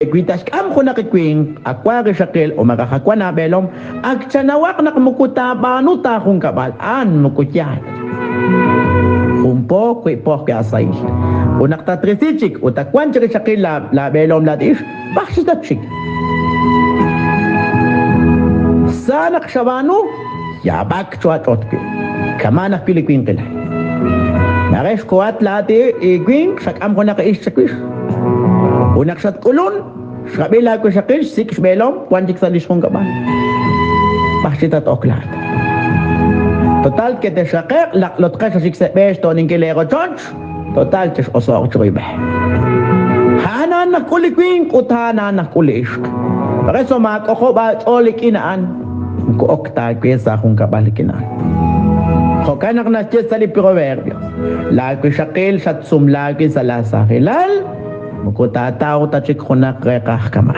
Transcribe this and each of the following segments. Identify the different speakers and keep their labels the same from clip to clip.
Speaker 1: Wi taxk'am junaq li winq, ak wank rixaqil o malaj ak wank aab'eelom, ak chanawaq naq moko taab'aanu ta junkab'al, a'an moko yaal ta chik. Jun po, wiib' po ajwi' aasahil. Ut naq tatrisi chik ut ak wank chik rixaqil laab'eelom laat ixq, b'ar chik tatxik? Sa naq xab'aanu, yaab'ak cho ach'ot wi'. Kama'an ajwi' li winqilal. Mare xkohat laa'at winq, xak'am junaq ixq chawix. Ut naq xatk'ulun, xrab'i laawixaqil, xsik' xb'eelom, wank chik sa' li xjunkab'al. B'ar chik tat-ok laa'at? Total ketexraqe'q, laq'lotqex xik sa' b'e xto'ninkil leerochoch, total chex'oso'q chiru b'e. A'an a'an najk'ul li winq ut a'an a'an najk'ul li ixq. Por eso maak'ojob' aach'ool rik'in a'an, moko ok ta aawe sa' junkab'al rik'in a'an. Jo'kan naq naxye sa' li Proverbios, Laawixaqil xatsumlaak wi' sa' laasaajilal, moko taataw ta chik junaq reeqaj kama'.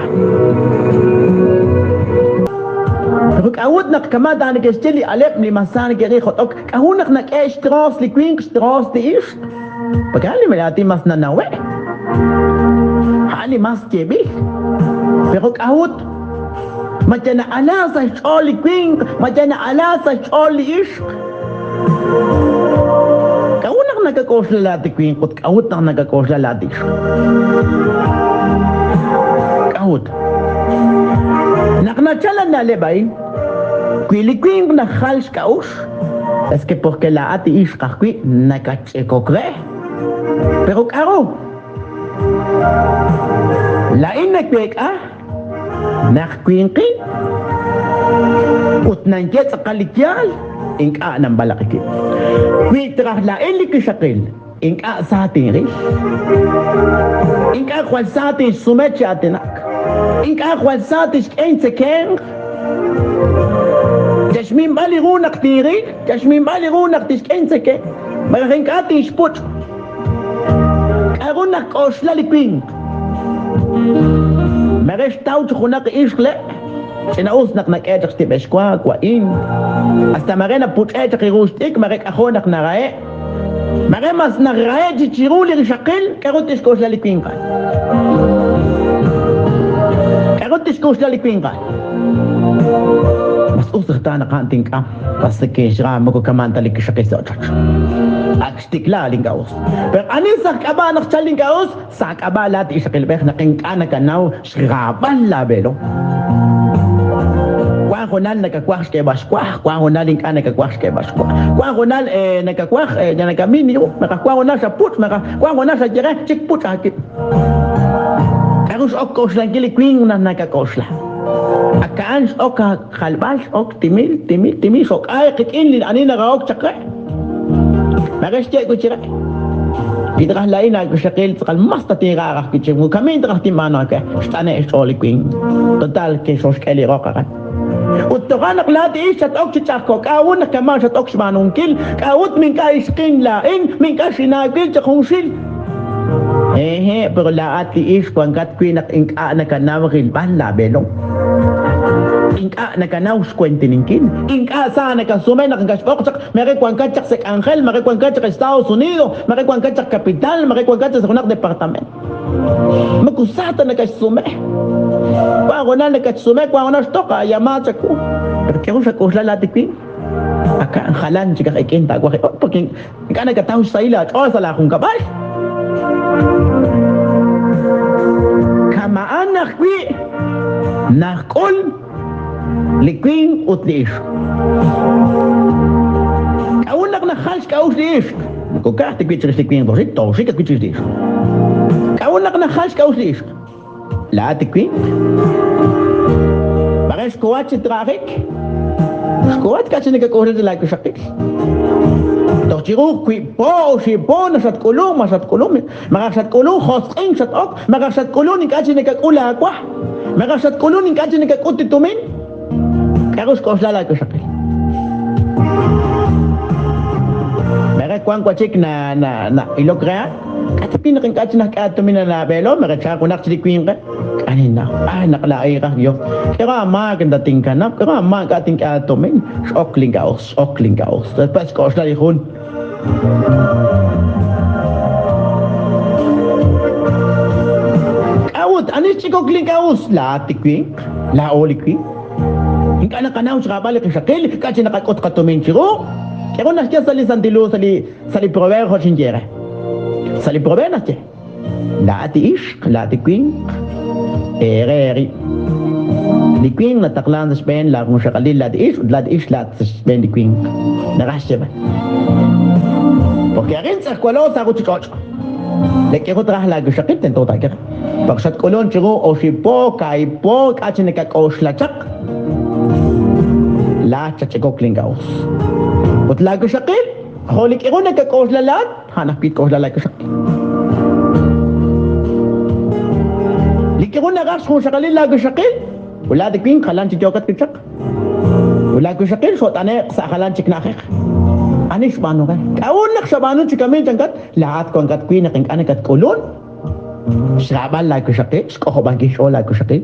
Speaker 1: Pero k'a'ut naq kama' ta neke'xye li aleb' li mas sa neke'ril jot'ok, k'a'ut naq nak'e xtroos li winq xtroos li ixq? Porque a'an li aatin mas nanawe', a'an li mas yeeb'il. Pero k'a'ut ma yal na'ala sa' xch'ool li winq, ma yal na'ala sa' xch'ool li ixq? K'a'ut naq nakak'oxla laa'at li winq ut k'a'ut naq nakak'oxla laa'at li ixq? K'a'ut? Naq nachal a na'leb' a'in, wi li winq najal xk'a'uxl, es que porque laa'at li ixq ajwi' nakatch'ekok re. Pero k'a'ru? Laa'in naweek'a Naq winqin ut nanye tz'aqal li yaal, ink'a' nanb'alaq'i wib'. Wi traj laa'in li wixaqil, ink'a' sa tinril. Ink'a' jwal sa tinxsume chi aatinak. Ink'a' jwal sa tixk'e intzekemq. Yal xminb'al li ru naq tinril, yal xminb'al li ru naq tixk'e intzekemq, malaj ink'a' tinxpuch'. K'aru nak'oxla li winq? Mare xtaw chi junaq ixq le' ch'ina'us naq nak'e chaq xtib'el xwa, wa'in. Hasta mare napuch'e chaq ru xt'ik, mare k'ajo' naq narahe'. Mare mas narahe' chi chiru li rixaqil, k'aru tixk'oxla li winq a'an? K'aru tixk'oxla li winq a'an? Mas us raj ta naq a'an tink'am, pas kixra moko kama'an ta li kixaqil sa' ochoch. Ak xtikla li ink'a' us. Pero ani sa' k'ab'a' naq xchal li ink'a' us? Sa' k'ab'a' laa'at ixaqilb'ej naq ink'a' nakanaw xraab'al laab'eelom. Wank hoonal nakawaj xk'eeb'al xwa, wank hoonal ink'a' nakawaj xk'eeb'al xwa. Wank hoonal nakawaj nakamin ru, malaj wank hoonal xapuch', malaj wank hoonal xaye re, chik puch' aawib'. K'aru x'ok k'oxlankil li winq naq nakak'oxla? Ak a'an x'ok jalb'al, x'ok timil, timil, timil, xok'ay qik'in li ani narahok chaq re. Mare xye wi' chi re. Wi traj laa'in aawixaqil tz'aqal mas tatinra raj wi' chik, moko kamin ta raj tinb'aanu aawe. Xt'ane' xch'ool li winq. Total, kexoxk'e li roq aran. Ut toja' naq laa'at ix xat-ok chi ch'a'ajko'k, k'a'ut naq kama' xat-ok xb'aanunkil? K'a'ut mink'a' ixqin laa'in, mink'a' xinaawil chaq junxil? Hehe', pero laa'at li ixq wankat wi' naq ink'a' nakanaw rilb'al laab'eelom. Ink'a' nakanaw xwentininkil. Ink'a' sa nakasume naq nakatxb'oq chaq, mare wankat chaq sa' k'anjel, mare wankat chaq Estados Unidos, mare wankat chaq capital, mare wankat chaq sa' junaq departamento. Moko sa ta nakatxsume. Wank hoonal nakatxsume, wank hoonal xtoq aayamaad chawu. Pero k'aru xak'oxla laa'at li winq? Ak a'an jalan chik aj ik'in taawaj. Porque ink'a' nakataw xsahil aach'ool sa' laajunkab'al. Kama'an ajwi' najk'ul li winq ut li ixq. K'a'ut naq najal xk'a'uxl li ixq? Moko ka'aj ta wi' chirix li winq toxik, toxik ajwi' chirix li ixq. K'a'ut naq najal xk'a'uxl li ixq? Laa'at li winq. Mare xkohat chi trajik, xkohat k'a' chi nakak'oxla chi laawixaqil. Toj chiru wiib' po, oxib' po naq xatk'ulunk, ma xatk'ulunk, malaj xatk'ulunk josq'ink xat-ok, malaj xatk'ulunk ink'a' chi nakak'ul laawa, malaj xatk'ulunk ink'a' chi nakak'ut li tumin. K'aru xk'oxla laawixaqil? Mare wank wa chik na'ilok re a'an. K'a' ta wi' naq ink'a' chik najk'e aatumin laab'eelom, mare chalq junaq chik li winq re? K'a' ninnaw? Ay, naq laa'in raj Yos. K'aru aamaak tatinkanab'? K'aru aamaak ink'a' tink'e aatumin? X'ok li ink'a' us, x'ok li ink'a' us. Después xk'oxla li jun. K'a'ut? K'a'ut? Ani xch'ikok li ink'a' us? Laa'at li winq, laa'o li winq. Ink'a' naqanaw xraab'al li qixaqil, k'a' chi naqak'ut qatumin chiru. K'eru naxye sa' li Santil Hu, sa' li sa' li proverbio jo' xinye re. Sa' li proverbio naxye, Laa'at li ixq, laa'at li winq, eere eerib'. Li winq nataqlank sa' xb'een laajunxaqalil laa'at li ixq ut laa'at li ixq laa'at sa' xb'een li winq. Naraj xyeeb'al. Porque arin tz'ejwalo sa' ruuchich'och'. Lek'ejo traj laawixaqil tento taak'e. Toj xatk'ulunk chiru oxib' po, kaahib' po, k'a' chi nakak'oxla chaq? Laa'at xatch'ikok li ink'a' us. Ut laawixaqil, jo' li k'iru nakak'oxla laa'at, a'an ajwi' tk'oxla laawixaqil. Li k'iru naraj xjunxaqalil laawixaqil, ut laa'at li winq jalan chik yookat wi' chaq. Ut laawixaqil xo't'ane'q sa' jalan chik na'ajej. Ani xb'aanu re? K'a'ut naq xab'aanu chi kamik chankat? Laa'at wankat wi' naq ink'a' nakatk'ulunk. Xraab'al laawixaqil, xk'ojob'ankil xch'ool laawixaqil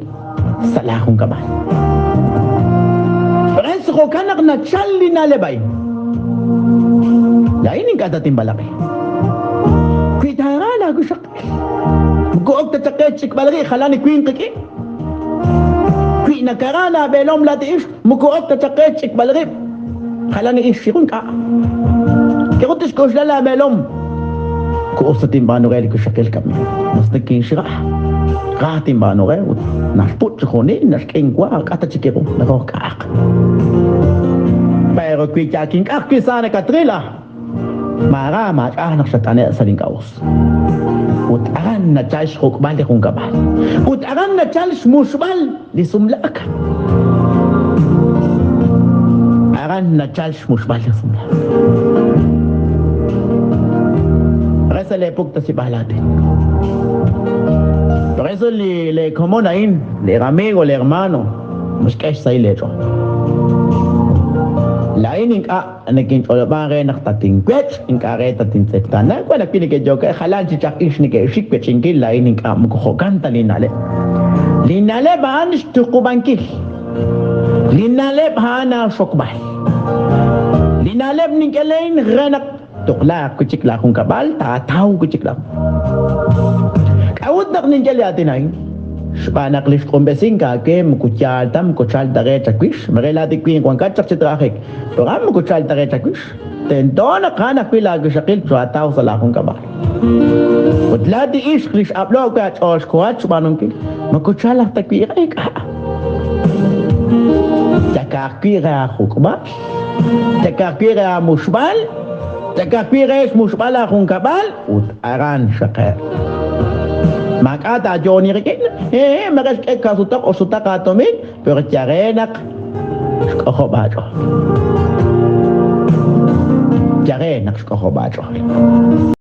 Speaker 1: sa' laajunkab'al. Pres jo'kan naq nachal li na'leb' a'in. Laa'in ink'a' tatinb'alaq'i. Wi taara laawixaqil, moko ok ta chaq qe xch'ikb'al rib' jalan li winq qik'in. Wi nakara laab'eelom laati'ixq, moko ok ta chaq qe xch'ikb'al rib' jalan li ixq chiru ink'a'. K'aru tixk'oxla laab'eelom? Moko us ta tinb'aanu re li wixaqil kami. Mas nikinxra. Ra tinb'aanu re ut naxput' chi junil, naxk'e inwa, k'a' ta chik iru, naraj k'a'aq. Pero wi yal kink'aj wi' sa nakatril, ah, Maara maak'a' naq xat'ane'k sa' link'a'uxl. Ut aran nachalk xjuk'b'al li junkab'al. Ut aran nachalk xmuxb'al li sumlaak. Aran nachalk xmuxb'al li sumlaak. Re sa' leepuktesib'aal aatin. Por eso li leekomon a'in, li amigo, li hermano, naxk'e xsahil leech'ool. Laa'in ink'a' Nekinch'olob'ank re naq tatinwech', ink'a' re tatintz'eqtaana. Wan ajwi' neke'yo'k re jalan chi chaq ix neke'xik wech'inkil, laa'in ink'a' moko jo'kan ta linna'leb'. Linna'leb' a'an xtuqub'ankil. Linna'leb' a'an aaxokb'al. Linna'leb' nink'e leen re naq tuqlaaq wi' chik laajunkab'al, taataw wi' chik laa. K'a'ut naq ninye li aatin a'in? Xb'aan naq li xq'unb'esink aawe moko yaal ta, moko chalk ta re chawix, mare laa'at li winq wankat chaq chi trajik. A'an moko chalk ta re chawix. Tento naq a'an ajwi' laawixaqil cho'ataw sa' laajunkab'al. Ut laa'at li ixq li x'ab'lo'k wi' aach'ool xkohat xb'aanunkil, moko chalk aj ta wi' re k'a'. Yal ka'ajwi' re aajuk'b'al, yal ka'ajwi' re aamuxb'al, yal ka'ajwi' re xmuxb'al laajunkab'al ut aran xaqeb'. Maak'a' taayo'oni rik'in, ee, mare xk'e ka'sutaq oxsutaq aatumin, pero yal re naq xk'ojob' aach'ool. Yal re naq xk'ojob' aach'ool.